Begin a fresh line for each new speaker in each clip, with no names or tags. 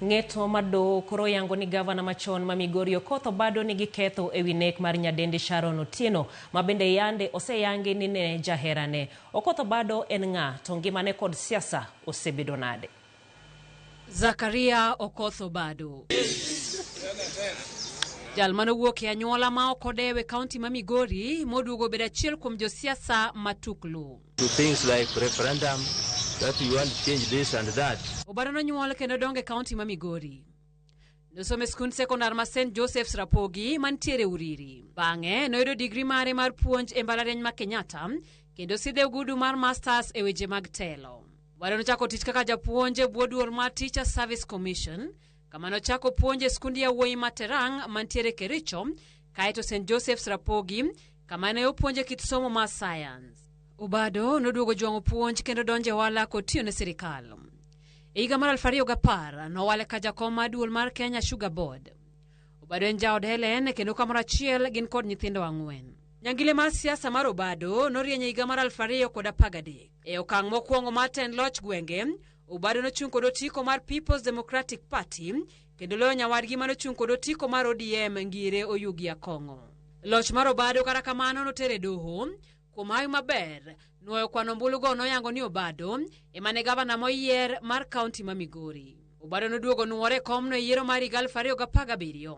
Ng'eto mar doho koro oyango ni gavana machon ma Migori Okoth Obado nigi ketho ewi nek mar nyadendi Sharon Otieno ma bende yande oseyangi ni ne jaherane. Okoth Obado en ng'a to ngimane kod siasa osebedo nade?
Zakaria Okoth Obado. Jal manowuok e anyuola ma ok odew e kaunti ma Migori moduogo bedo achiel kuom josiasa matuklu.
To things like referendum, that we want to change this and that.
Obado nonyuol kendo dongo e kaunti ma Migori. Nosomo e skund sekondar ma St Joseph's Rapogi mantiere Uriri. Bang'e noyudo digri mare mar puonj e mbalariany ma Kenyatta kendo sidhe ogudu mar masters e weche mag telo. Obado nochako tich kaka japuonj e bwo duol mar Teacher Service Commission kama nochako puonj e skund yawuoyi ma Terang mantiere Kericho kaeto St Joseph's Rapogi kama ne opuonje kit somo mar science. Obado noduogo jwang'o puonj kendo donjo e ohala kotiyo ne sirikal. E higa mar 2010 nowale ka jakom mar duol mar Kenya Sugar Board. Obado en jaod Helen kendo kamoro achiel gin kod nyithindo ang'wen. Nyangile mar siasa mar Obado norieny e higa mar 2013. E okang' mokwongo mar tend loch gwenge, Obado nochung' kod otiko mar People's Democratic Party kendo loyo nyawadgi manochung' kod otiko mar ODM Ngire Oyugi Akong'o. Loch mar Obado kata kamano notere doho. Kuom hawi maber, nwoyo kwano ombulugo noyango ni Obado ema ne gavana moyier mar kaunti ma Migori. Obado noduogo nwore e komno e yiero mar higa 2017.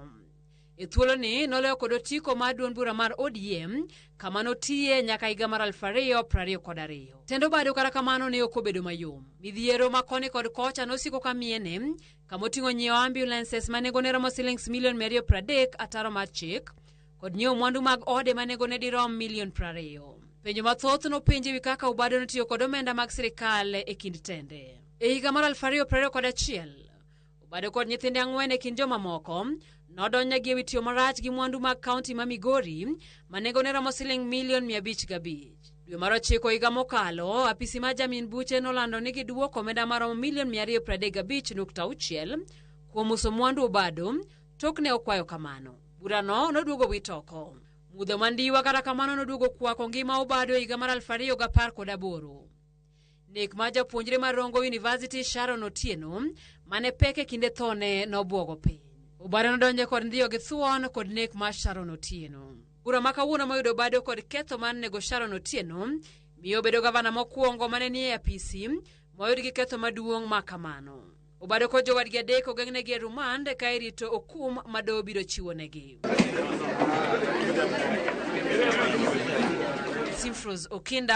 E thuoloni noloyo kod otiko mar duond bura mar ODM kama notiye nyaka higa mar 2022. Tend Obado kata kamano ne ok obedo mayom. Midhiero ma koni kod kocha nosiko ka miene kama oting'o nyiewo ambulances ma nengone romo silings milion 230 ataro mar chik kod nyiewo mwandu mag ode ma nengone dirom milion 20. Penjo mathoth nopenje ewi kaka Obado notiyo kod omenda mag sirikal e kind tende. E higa mar 2021, Obado kod nyithinde ang'wen e kind jomamoko nodonjnegi ewi tiyo marach gi mwandu mag kaunti ma Migori ma nengone romo siling milion 505. Dwe mar ochiko higa mokalo, apisi mar jamin buche nolando ni giduoko omenda maromo milion 235.6 kuom uso mwandu Obado tok ne okwayo kamano. Burano noduogo wit oko. Mudho mandiwa kata kamano noduogo kwako ngima Obado e higa mar 2018. Nek mar japuonjre mar Rongo University Sharon Otieno mane pek e kinde thone nobwogo piny. Obado nodonjo kod ndhiyo gi thuon kod nek mar Sharon Otieno. Bura ma kawuono moyudo Obado kod ketho mar nego Sharon Otieno miyo obedo gavana mokwongo mane nie apisi moyud gi ketho maduong' ma kamano. Obado kod jowadgi adek ogeng'negi e rumand ka irito okum ma doho biro chiwonegi. Simfrose Okinda.